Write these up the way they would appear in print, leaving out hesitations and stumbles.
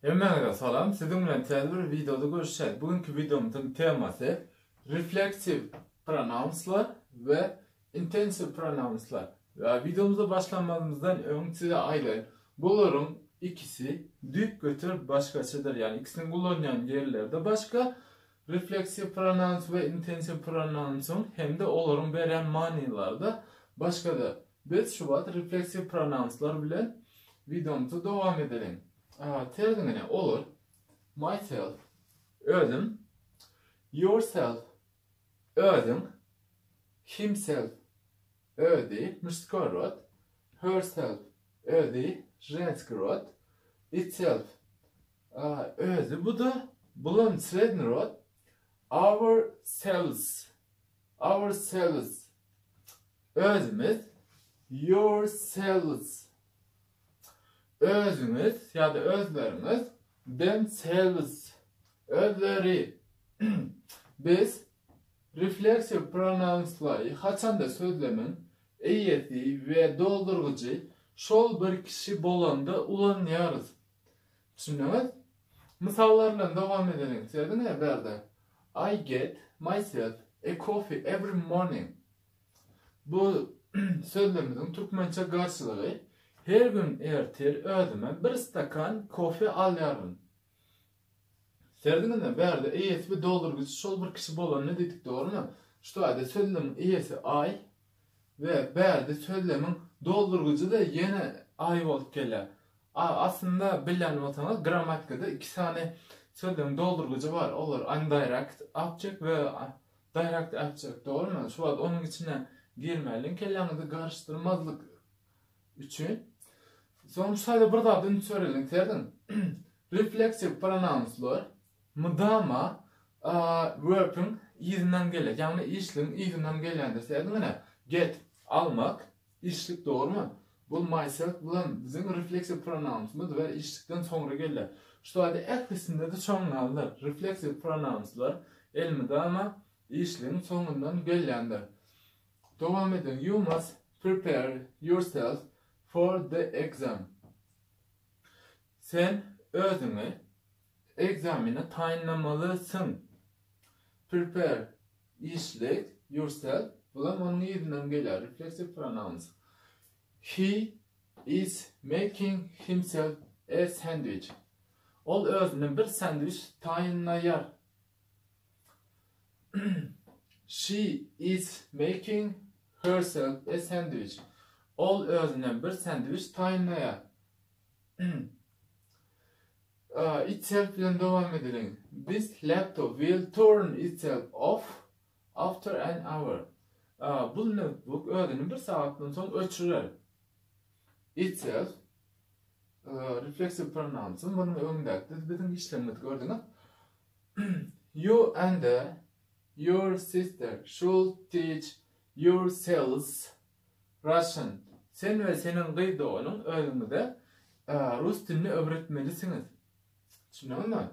Hemmäňize salam, siziň bilen täze bir wideoda görüşýäs. Bu günki wideomyzyň temasy refleksiw pronounslar we intensiw pronounslar. We wideomyza başlamazymyzdan öň size aýdaýyn, bularyň ikisi düýpgöter başgaçadyr, ýagny ikisiniň ulanýan ýerleri-de başga, refleksiw pronouns we intensiw pronounsyň hem-de olaryň berýän manylary-da başgadyr. Biz şu wagt refleksiw pronounslar bilen wideomyzy dowam edeliň. Terziňine olar myself, özüm, yourself, özüň, himself, özi, mужской rod, herself, özi, ženskiý rod, itself, özi, bu-da, bulam sredniý rod, ourselves, ourselves, özümiz, yourselves, özüňiz ýa-da özleriňiz, themselves, özleri. Biz refleksiw pronouns-lary haçanda sözlemiň eýesi we doldurgyjy şol bir kişi bolanda ulanýarys. Düşündiňiz? Mysallar bilen dowam edeliň. Serediň-ä bärde. I get myself a coffee every morning. Bu sözlerimiziň türkmençe garşylygy, Her gün ertir özüme bir stakan kofe alýaryn. Serediň-ine, bärde eýesi we doldurgyjy şol bir kişi bolanda diýdik, dogrumy? Şu taýda sözlemiň eýesi I we bärde sözlemiň doldurgyjy-da ýene I bolup gelýär. A aslynda bilýän bolsaňyz grammatikada iki sany sözlemiň doldurgyjy bar, olar undirect object we Direct object dogrymy? Şu wagt onuň içine girmäliň kelläňizi garyşdyrmazlyk üçin. Soň şu taýda bir zada üns bereliň serediň. Refleksiw pronounslar mydama verb-iň yzyndan gelýär. Ýagny işligiň yzyndan gelýändir. Serediň ine get almak işlik dogrymy? Bu myself bulam biziň refleksiw pronounsymyz we işlikden soňra gelýär. Şu taýda ählisinde-de şoňňaldyr. Refleksiw pronounslar elmydama işligiň soňundan gelýändir. Dowam ediň. You must prepare yourself for the exam. Sen özüňi ekzamene taýynlamalysyň. Prepare işlik, yourself, bulam onuň yzyndan gelýär, reflexive pronouns. He is making himself a sandwich. Ol özüne bir sandwiç taýynlaýar. She is making herself a sandwich. Ol özüne bir sandwiç taýynlaýar. Itself bilen dowam edeliň. This laptop will turn itself off after an hour. Bu notebook özüni bir sagatdan soň öçürer. Itself reflexive pronouns munuň öňündäki biziň işlemimizi gördüňiz. You and your sister should teach yourselves Russian, sen we seniň gyz doganyň özüňize rus dilini öwretmelisiňiz. Düşündiňizmi?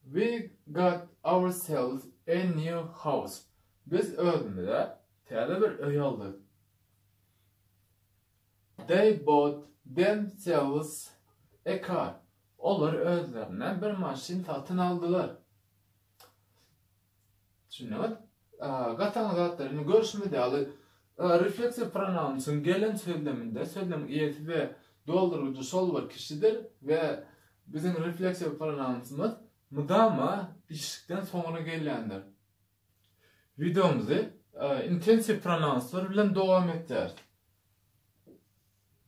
We got ourselves a new house. Biz özümize täze bir öý aldyk. They bought themselves a car. Olar özlerine bir maşyn satyn aldylar. Düşündiňiz? Gataň zatlar indi görşümiz ýaly refleksiw pronounsyň gelen sözleminde sözlemiň eýesi we doldurgyjy şol bir kişidir we biziň refleksiw pronounsymyz mydama işlikden soňra gelýändir. Wideomyzy intensiw pronounslar bilen dowam etýäris.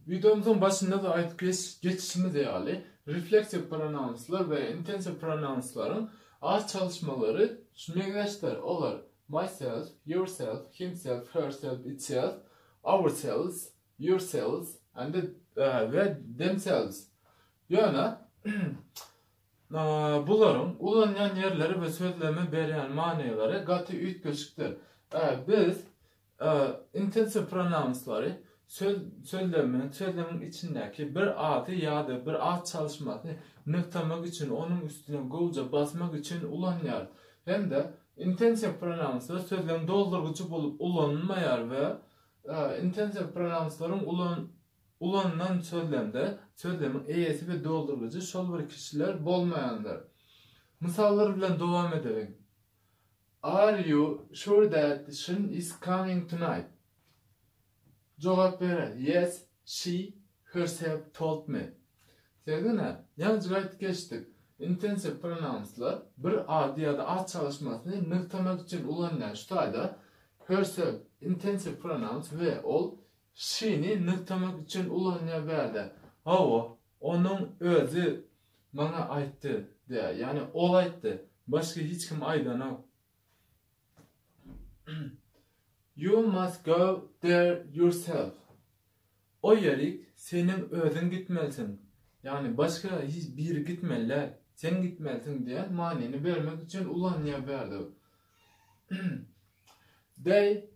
Wideomyzyň başynda-da aýdyp geçişimiz ýaly, refleksiw pronounslar we intensiw pronounslaryň az çalyşmalary şu meňzeşdir. Olar, myself, yourself, himself, herself, itself, ourselves, yourselves and we themselves. Ýöne, bularyň ulanýan ýerleri we sözleme berýän manylary gaty üýtgeşikdir. Biz Intensiw pronouns-lary söz sözlemiň sözlemiň içindäki bir ady ýa-da bir at çalyşmasyny nygtamak üçin, onuň üstüne gowja basmak üçin ulanýar. Hem-de intensiw pronouns-lar sözlem doldurgyjy bolup ulanylmaýar we intensiw pronouns-laryň ulan. Ulanylan sözlemde sözlemiň eýesi we doldurgyjy şol bir kişiler bolmaýandyr. Mysallar bilen dowam edeliň. Are you sure that Şirin is coming tonight? Jogap berer, Yes, she herself told me. Sergine, ýaňjyk aýdyp geçdik. Intensive pronounslar bir ady ýa-da at çalyşmasyny nygtamak üçin ulanylýan şu taýda herself intensive pronouns we ol she-ni nygtamak üçin ulanylýar bärde. Hawa, onuň özi maňa aýtdy diýýär. Ýagny ol aýtdy. Başga hiç kim aýdanok. You must go there yourself. O ýerik seniň özüň gitmelisiň. Ýagny başga hiç biri gitmeli däl. Sen gitmelisiň diýen manyny bermek üçin ulanylýar bärde. They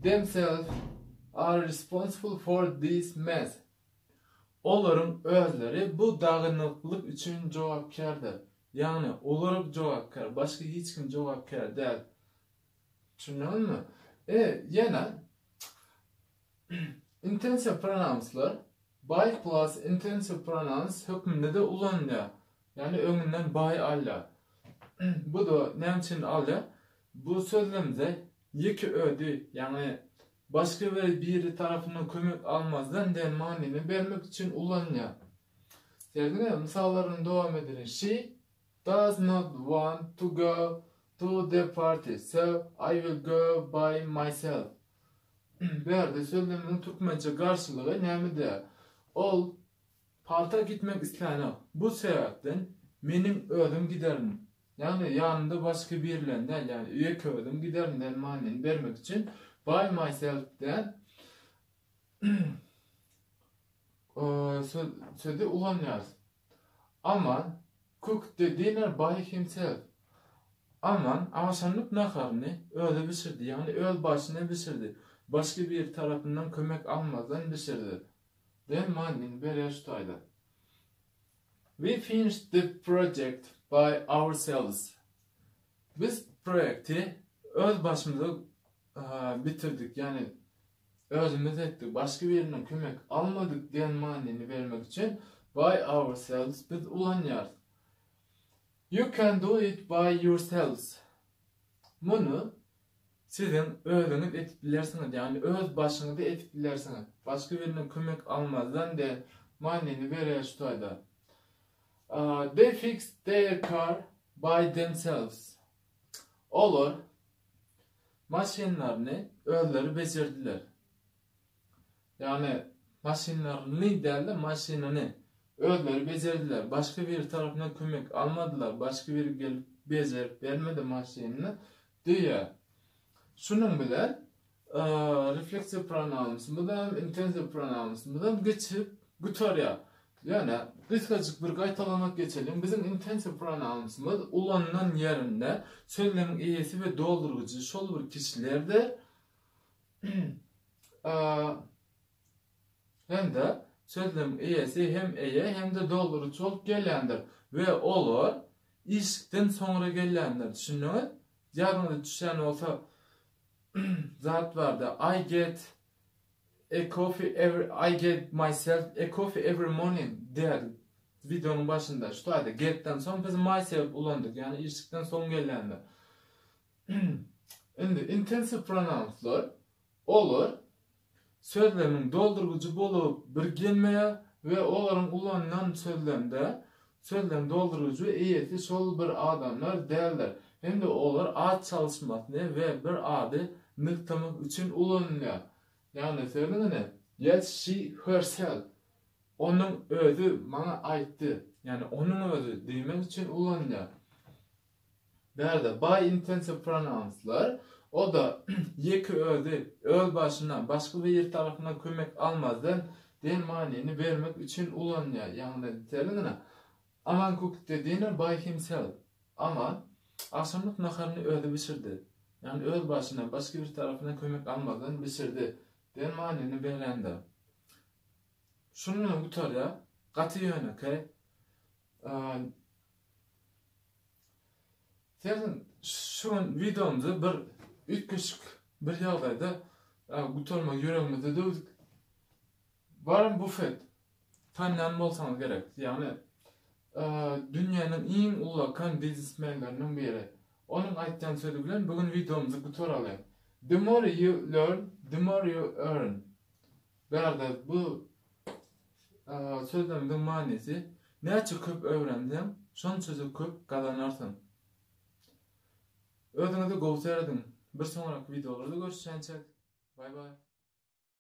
themselves are responsible for this mess. Olaryň özleri bu dagynyklyk üçin jogapkärdir. Ýagny olar jogapkär, başga hiç kim jogapkär däl. Düşündiňizmi? E, ýene intensive pronounslar by plus intensive pronouns hökmünde-de ulanylýar. Ýagny öňünden by alýar. Bu-da näme üçin alýar? Bu sözlemde ýeke özi, ýagny başga bir biri tarapyndan kömek almazdan diýen manyny bermek üçin ulanylýar. Serediň, mysallaryny dowam edeliň. She does not want to go to the party, so I will go by myself. Bärde sözlemiň türkmençe garşylygy nämede? Ol parta gitmek islänok. Bu sebäpden meniň özüm giderin. Ýagny ýanymda başga birilerini däl, ýagny ýeke özüm giderin diýen manyny bermek üçin by myself diýen sözi ulanýarys. Aman cooked the dinner by himself. Aman agşamlyk naharyny özi bişirdi, ýagny öz başyna bişirdi. Başga biri tarapyndan kömek almazdan bişirdi. Diýen manyny berýär şu taýda. We finished the project by ourselves. Biz proýekti öz başymyza bitirdik, ýagny özümiz etdik, başga birinden kömek almadyk diýen manyny bermek üçin by ourselves biz ulanýarys. You can do it by yourselves. Muny siziň özüňiz edip bilersiňiz, ýagny öz başyňyza edip bilersiňiz. Başga birinden kömek almazdan diýen manyny berýär şu taýda. They fixed their car by themselves. Olar maşynlaryny özleri bejerdiler. Ýagny maşynlaryny däl-de maşynyny özleri bejerdiler. Başga biri tarapyndan kömek almadylar. Başga biri gelip bejerip bermedi maşynyny diýýär. Şunuň bilen refleksiw pronounsymyzam, intensiw pronounsymyzam geçip gutarýar. Ýöne gysgajyk bir gaýtalamak geçeliň. Biziň intensiw pronounsymyz ulanylan ýerinde sözlemiň eýesi we doldurgyjy şol bir kişilerdir. Hem-de sözlemiň eýesi hem eýe hem-de dolduryjy bolup gelýändir we olar işikden soňra gelýändir. Düşündiňiz? Ýadyňyza düşýän bolsa zat bardy. I get a coffee every I get myself a coffee every morning diýerdik wideonyň başynda. Şu taýda get-den soň biz myself ulandyk, ýagny işikden soň gelýändir. Indi intensive pronounslar olar sözlemiň doldurgyjy bolup bir gelmeýär we olaryň ulanylan sözlemde sözlem doldurgyjy we eýesi şol bir adamlar däldir. Hem-de olar at çalyşmasyny we bir ady nygtamak üçin ulanylýar. Ýagny sözüň ine, Yes, she herself. Onuň özi maňa aýtdy. Ýagny onuň özi diýmek üçin ulanylýar. Bärde by intensive pronounslar, o-da ýeke özi, öz başyna, başga biri tarapyndan kömek almazdan diýen manyny bermek üçin ulanylýar. Ýagny, serediň ine, Aman cooked the dinner by himself. Aman agşamlyk naharyny özi bişirdi. Ýagny öz başyna, başga biri tarapyndan kömek almazdan bişirdi diýen manyny berýändir. Şunuň bilen gutarýar. Gaty ýönekeý. Serediň, şu gün wideomyzy bir üýtgeşik bir ýagdaýda gutarmagy ýüregimize döwdük. Warren Buffett tanýan bolsaňyz gerek. Ýagny dünýäniň iň ullakan biznesmenleriniň biri. Onuň aýtýan sözi bilen bu gün wideomyzy gutaralyň. The more you learn, the more you earn. Bärde bu sözlemiziň manysy näçe köp öwrenseň, şonça-da köp gazanarsyň. Özüňize gowy serediň. Bir soňraky wideolarda görüşýänçäk. Bye bye.